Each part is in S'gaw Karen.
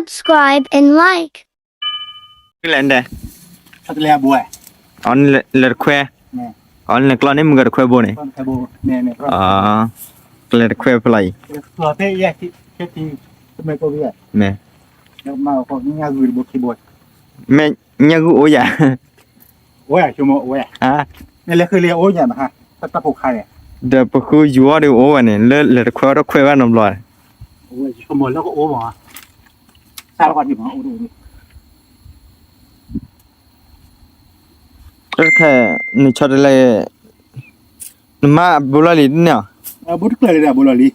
subscribe and like. လဲၣ်, လဲၤတခွဲ, အီၤနလဲၤတခွဲ, အီၤနလဲၤကျီန့ၣ် မုၢ်ကတခွဲဘိန့ၣ်, ကလဲၤတခွဲဖဲလီၤအံၤ, မ့ၢ်, မ့ၢ်ညၣ်ဂုၢ်အိၣ်ယၤ, ဒီးပဃုယူၤအီၤဒီးအိၣ်ဝဲန့ၣ် လၢလဲၤတခွဲအီၤဒီးခွဲဝဲနီတဘျီ, တၢ်ခဲ နဆီတလဲ, နမါဘိလီၤလံၤတန့ၢ်အီၤ, ဘိတကျဲၤလံဘိလီၤလံ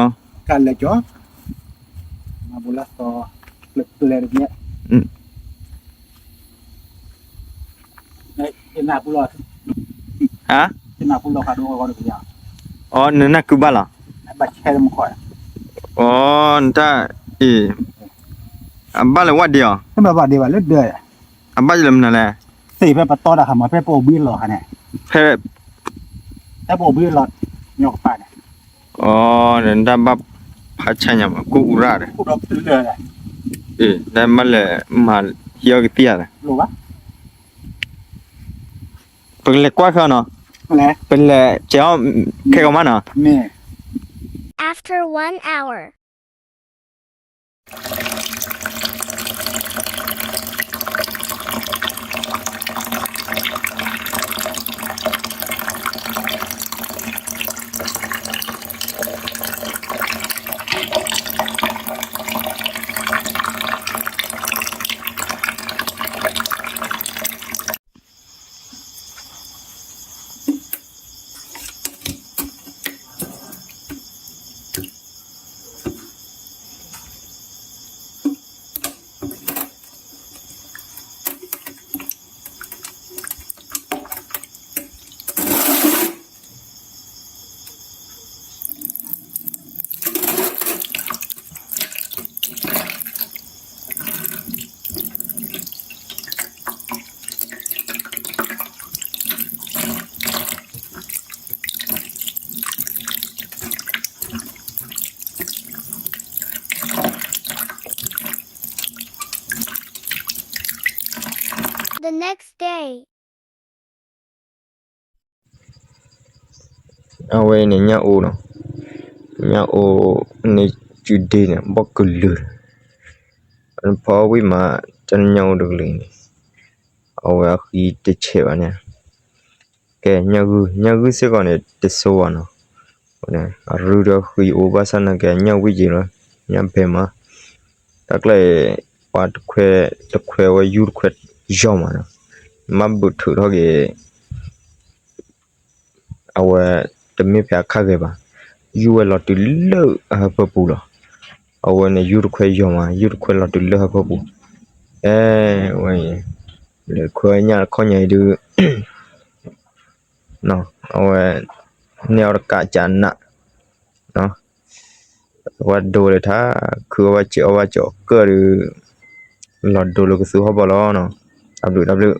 ၤ, ကလဲၤကီ, မၤဘိလီၤသီ, ကျဲၤတန့ၢ် ဟါ, အီၤ နနၢ်ကုဘၣ်လီၤ, အီၤ နတၢ်, အ့ၣ်, အဘၣ်လၢဝၣ်ဒ့အီၤ, အဘၣ်လၢမနုၤလဲၣ်, သ့ၣ်ဖဲပတီၢ်တၢ်ခါမး ဖဲပအိၣ်ဘှံးအလီၢ်ခါန့ၣ်, ဖဲ, ဖဲပအိၣ်ဘှံးအလီၢ်, ညီကပၤန့ၣ်, အီၤ နတၢ်ဘၣ်ဖးဆါညါမး ကူၣ်အူရၣ်ဒီး, အ့ၣ် တၢ်ဘၣ်လဲၤမၤဟံးအီၣ်ကသံၣ်ဧါဒီး ပကလဲၤကွၢ်ခဲအီၤနီၤ, ပလဲၤကဲအီၣ်ခဲကီးမးနီၤ. After one hour. The next day. အဝဲအံၤန့ၣ် ညၣ်အိၣ်နီၤ, ညၣ်အိၣ်န့ၣ် စုဒ့န့ၣ် ဘီၣ်ကလုာ်, ဖီဝံၣ်မး တၢ်ညၣ်အိၣ်တကလုာ်န့ၣ်, အဝဲအဃံတဆဲးဘၣ်န့ၣ်, ကဲ ညၣ်ဂုၢ် ညၣ်ဂုၢ်စ့ၢ်ကီးန့ၣ် တစိဘၣ်နီၤ, အရူဒီးဃံအိၣ်ဘၣ်ဆၣ်နာ်က့ ညၣ်ဝံၣ်က့ၤလီၤ, ညၣ်ဘဲမး, တၢ်ကျဲအံၤ ပှၤတခွဲ တခွဲဝဲ ယူၢ်တခွဲယီၤမးနီၤ, မ့ၢ်ဘုးထုးထီၣ်က့ၤ အဝဲတမ့ၢ်ဖဲအခါဂ့ၤဘၣ်, ယူၢ်ဝဲလီၤတုၤလၢအဟၢဖၢပူၤလီၤ, အဝဲန့ၣ် ယူၢ်တခွဲယီၤမး ယူၢ်တခွဲလီၤတုၤလၢဟၢဖၢပူၤ, အဲ ဝဲအံၤ လဲၤခွဲညၣ်တခီညါအံၤဒုး အဝဲ န့ၢ်အီၣ်တကးကနး ဝဲဒိလၢထါ ခုအီၣ်ဘၣ်စဲးအီၣ်ဘၣ်စဲးကၢၢ်ဒုး လီၤဒိလၢကသူဟီၣ်ဘီလီၤနီၤ, တၢ်ဘျုးတၢ်ဘျုး